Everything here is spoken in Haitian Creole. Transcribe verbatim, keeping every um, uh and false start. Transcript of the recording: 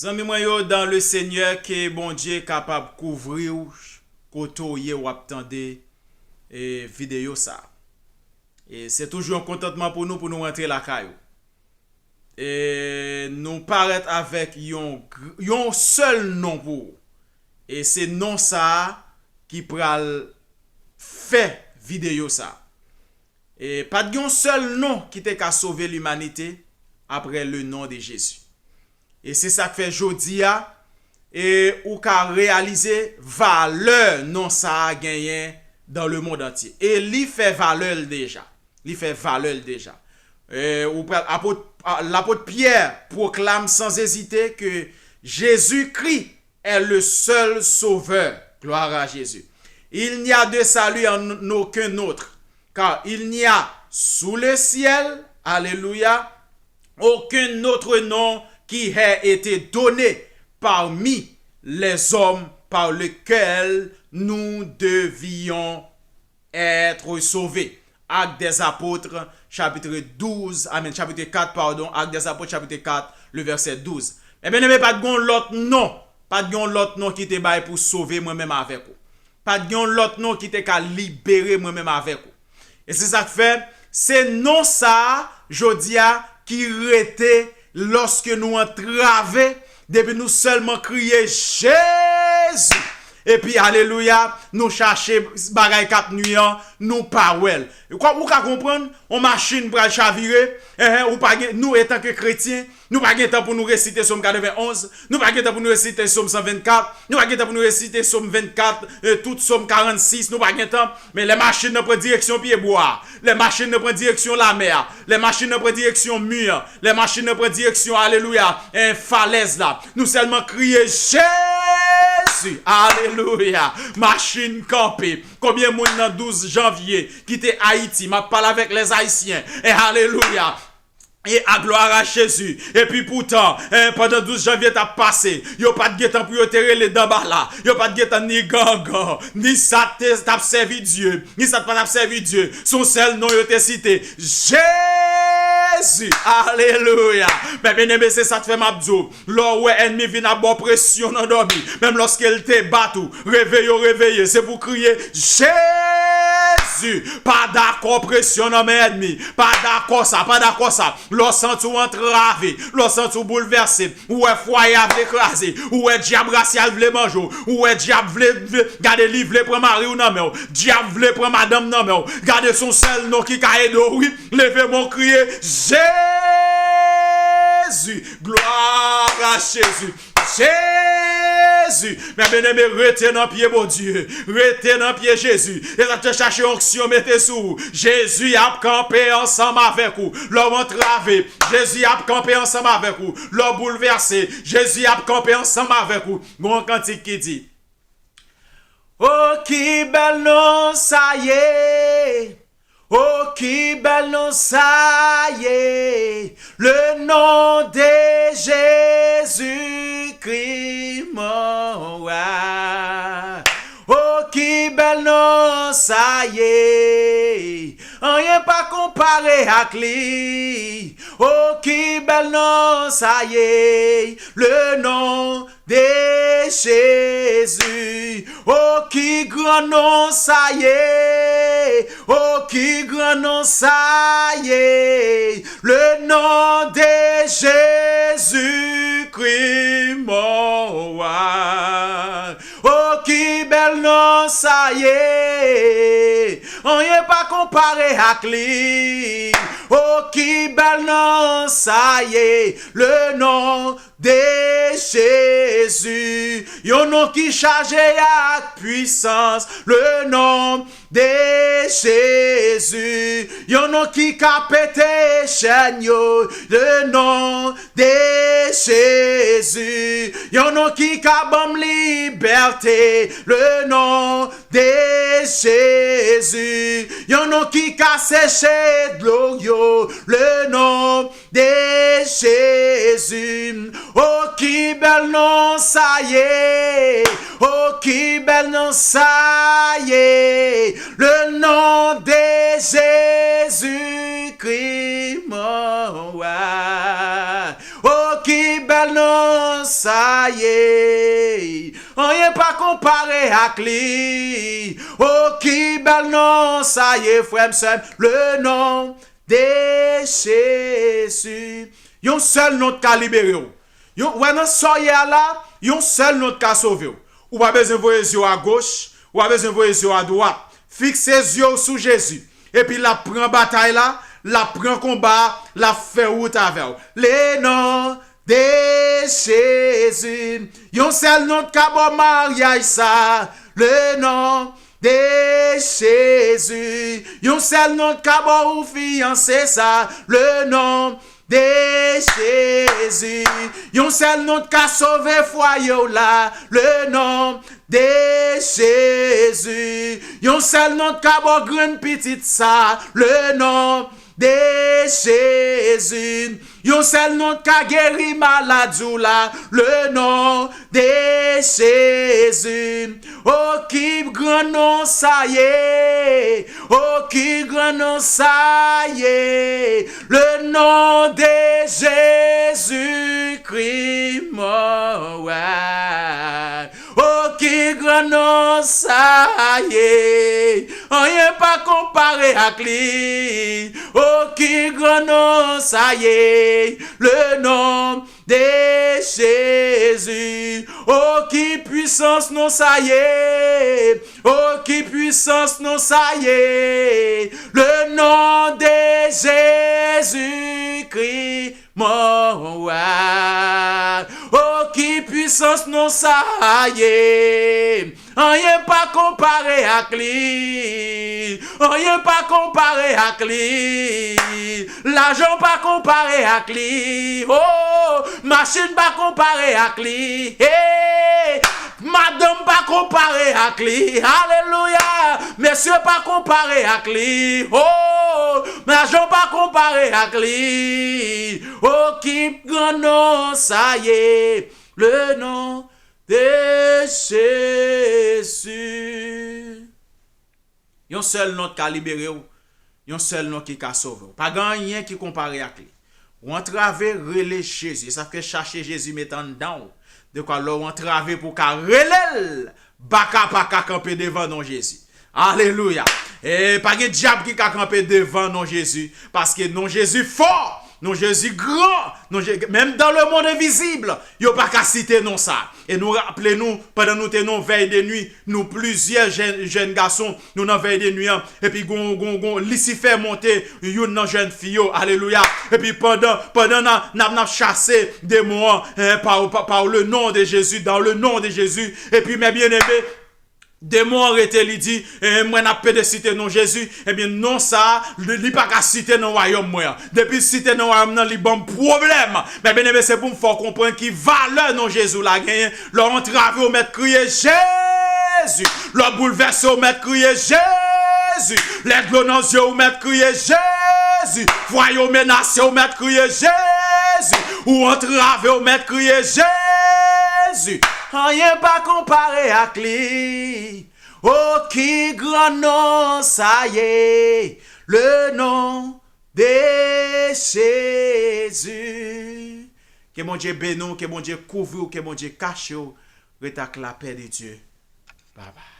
Zanmi mwen yo, dans le Seigneur, ke Bondye kapab kouvri w kote w ye w ap tande e, videyo sa. E se toujou yon kontantman pou nou, pou nou rantre lakay ou. E nou parèt avèk yon, gr- yon sèl non pou ou. E se non sa a ki pral fè videyo sa. E pa t gen yon sèl non ki te ka sove limanite apre le non de Jezi. E se sa k fè jodi a, e ou ka reyalize valè non sa a genyen dans le monde entier. E li fè valè l deja. Li fè valè l deja. E ou pral, apot, a- lapot Pyè pwoklame sans hésiter que Jésus-Christ est le seul sauveur. Gloire à Jésus. Il n'y a de salut en aucun autre, car il n'y a sous le ciel, alléluia, aucun autre nom qui ait été donné parmi les hommes par lequel nous devions être sauvés. Actes des Apôtres, chapitre douze, amen, chapitre quatre, pardon, Actes des Apôtres, chapitre quatre, le verset douze. Men byeneme, pa t gen yon lòt non, pa t gen yon lòt non ki te bay pou sove mwen menm avèk ou. Pa t gen yon lòt non ki te ka libere mwen menm avèk ou. E se sa k fè, se non sa a, jodi a, ki rete lòske nou antrave, depi nou sèlman kriye Jezi. Epi, alelouya, nou chache bagay k ap nwi an, nou pa wè l. Ou ka, ou ka konprann, yon machin pral chavire, enhen, ou pa gen, nou, etanke kretyen, nou pa gen tan pou nou resite Sòm katrevenn onz, nou pa gen tan pou nou resite Sòm san vennkat, nou pa gen tan pou nou resite Sòm vennkat, e, tout Sòm karannsis, nou pa gen tan. Men lè machin nan pran direksyon pyebwa a, lè machin nan pran direksyon lamè a, lè machin nan pran direksyon mi an, lè machin nan pran direksyon, alelouya, e, falèz la, nou sèlman kriye Jezi, alelouya, machin kanpe. Konbyen moun nan douz janvye ki te Ayiti? M ap pale avèk lèzayisyen. E alelouya! E a glwa a Jezi. Epi poutan, en, pandan douz janvye t ap pase, yo pa t gen tan pou yo te rele Danbala. Yo pa t gen tan ni Gangan, ni sa te, t ap sèvi Dye, ni sa t pa t ap sèvi Dye. Se yon sèl non yo te site. Jezi! Alelouya! Men byeneme, se sa k fè m ap di w. Lè w wè ènmi vin ap ba w presyon nan dòmi, menm lòske l te bat ou, reveye w reveye, se pou w kriye, Jezi! Pa dakò presyon nan men ènmi. Pa dakò sa, pa dakò sa. Lè w santi w antrave, lè w santi w boulvèse, ou wè fwaye a vle kraze, ou wè dyab rasyal vle manje w, ou wè dyab vle, vle, gade li vle pran mari w nan men w, dyab vle pran madanm nan men w. Gade se yon sèl non ki ka ede w, wi. Leve men w kriye, Jezi! Gloire à Jésus! Jezi! Men byeneme, rete nan pye Bondye. Rete nan pye Jezi. E sa te chache onksyon mete sou ou. Jezi ap kanpe ansanm avèk ou. Lè w antrave, Jezi ap kanpe ansanm avèk ou. Lè w boulvèse, Jezi ap kanpe ansanm avèk ou. Gon yon kantik ki di, O ki bèl non sa ye! O ki bèl non sa ye, le nom de Jésus-Christ, mon roi. O ki bèl non sa ye, anyen pa konpare ak li. O ki bèl non sa ye, le nom de Jésus. O ki gran non sa ye, o ki gran non sa ye, le nom de Jésus-Christ, mon roi. O ki bèl non sa ye, anyen pa konpare ak li. O ki bèl non sa ye, le nom de Jésus, yon non ki chaje ak pwisans, le nom de Jésus, yon non ki ka pete chèn yo, le nom de Jésus, yon non ki ka ban m libète, le nom de Jésus, yon non ki ka seche dlo yo, le nom de Jésus. O ki bèl non sa ye, o ki bèl non sa ye, le nom de Jésus-Christ, mon roi. O ki bèl non sa ye. Anyen pa konpare ak li. O, ki bèl non sa ye, frè m, sè m, le nom de Jésus. Yon sèl non t ka libere w. Yon, wè nan sa w ye a la, yon sèl non t ka sove w. Ou pa bezwen voye zye w agoch, ou pa bezwen voye zye w adwat. Fikse zye w sou Jezi. Epi l ap pran batay la, l ap pran konba a, l ap fè wout avè w. Le non de Jezi. Yon sèl non t ka ba w maryaj sa. Le non de Jezi. Yon sèl non t ka ba w fiyanse sa. Le non de Jezi. Yon sèl non t ka sove fwaye w la. Le non de Jezi. Yon sèl non t ka ba w grenn pitit sa. Le non de Jezi. Yon sèl non t ka geri maladi w la. Le non de Jezi. O, ki gran non sa ye. O, ki gran non sa ye. Le nom de Jésus-Christ, mon roi. O, ki gran non sa ye. Anyen pa konpare ak li. O, ki gran non sa ye. Le nom de Jésus. O, ki pwisans non sa ye. O, ki pwisans non sa ye. Le nom de Jésus-Christ, mon roi. O, ki pwisans non sa ye. Anyen pa konpare ak li. Anyen pa konpare ak li. Lajan pa konpare ak li. O, machin pa konpare ak li. Hey! Madanm pa konpare ak li. Alelouya! Mesye pa konpare ak li. O, lajan pa konpare ak li. O, ki gran non sa ye. Le nom de Jésus. Yon sèl non k ka libere w. Yon sèl non ki ka sove w. Pa gen anyen ki konpare ak li. Ou antrave, rele Jezi. Sa fè chache Jezi met anndan w. Dekwa lè w antrave pou w ka rele l, baka pa ka kanpe devan non Jezi. Alelouya. E pa gen dyab ki ka kanpe devan non Jezi. Paske non Jezi fò. Non Jezi gran. Non Je... Menm dans le monde invisible, yo pa ka site non sa. E nou raple nou, pandan nou te nan vèy de nwi, nou plizyè jèn, jèn gason, nou nan vèy de nwi an. Epi gon, gon, gon, Lisifè monte youn nan jèn fi yo. Alelouya. Epi pandan, pandan n ap, n ap, n ap chase demon an, hein, par, par, par le nom de Jésus, dans le nom de Jésus. Epi, mes bien-aimés, demon an rete, li di, eh, mwen n ap pede site non Jezi. Ebyen, non sa a, li, li pa ka site nan wayòm mwen an. Depi l site nan wayòm nan, li ban m pwoblèm. Men byeneme, se pou m fè w konprann ki valè non Jezi w la genyen. Lè w antrave, w mèt kriye, Jezi! Lè w boulvèse, w mèt kriye, Jezi! Lè dlo nan zye w, w mèt kriye, Jezi! Fwaye w menase, w mèt kriye, Jezi! Ou antrave, w mèt kriye, Jezi! Anyen pa konpare ak li. O, ki gran non sa ye, le nom de Jésus. Ke Bondye beni w, ke Bondye kouvri w, ke Bondye kache w. Ret ak lapè de Dye. Babay.